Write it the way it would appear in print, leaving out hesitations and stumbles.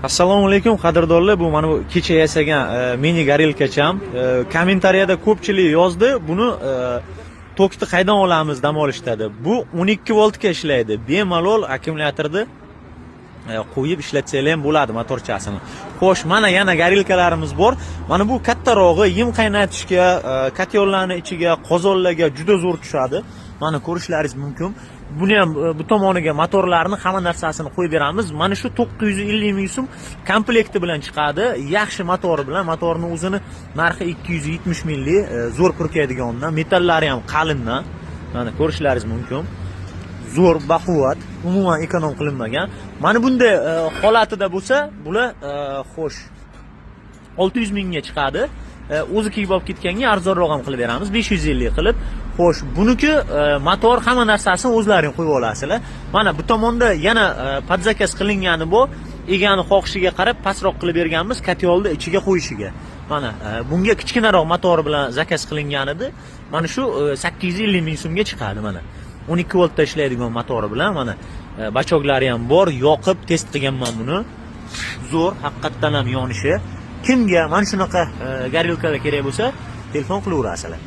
Assalomu alaykum, qadrdonlar. Bu mana bu kecha yasagan mini gorilkacham. Kommentariyada ko'pchilik yozdi, buni tokni qaydan olamiz dam olishda deb. Bu 12 voltga ishlaydi. Bemalol akkumulyatorni qo'yib ishlatsanglar ham bo'ladi motorchasini. Xo'sh, mana yana gorilkalarimiz bor. Mana bu kattarog'i yem qaynatishga, котёл larni ichiga, qozonlarga juda zo'r tushadi. Mana ko'rishlaringiz mumkin. Buni ham bu tomoniga motorlarni, hamma narsasini qo'yib beramiz. Mana shu 950 ming so'm komplekti bilan chiqadi. Yaxshi motori bilan, motorni o'zini narxi 270 minglik, zo'r purkaydigandan, metallari ham qalindan. Mana ko'rishlaringiz mumkin. Zo'r, baquvvat, umuman эконом qilinmagan. Mana bunday holatida bo'lsa, bular xo'sh, 600 mingga chiqadi. O'zi kiyib olib ketganga arzonroq ham qilib beramiz, 550 qilib. Xo'sh, buniki motor, hamma narsasini o'zlaring qo'yib olasizlar. Mana bu tomonda yana под заказ qilingani bu egani xohishiga qarab pastroq qilib berganmiz, котёл ni ichiga qo'yishiga. Mana bunga kichkinaroq motor bilan заказ qilingan edi. Mana shu 850 ming so'mga chiqadi mana. 12 voltda ishlaydigan motori bilan mana бачок lari ham bor, yoqib test qilganman buni. Zo'r, haqiqatdan ham yonishi. Kimga mana shunaqa gorilkalar kerak bo'lsa, telefon qilaverasizlar.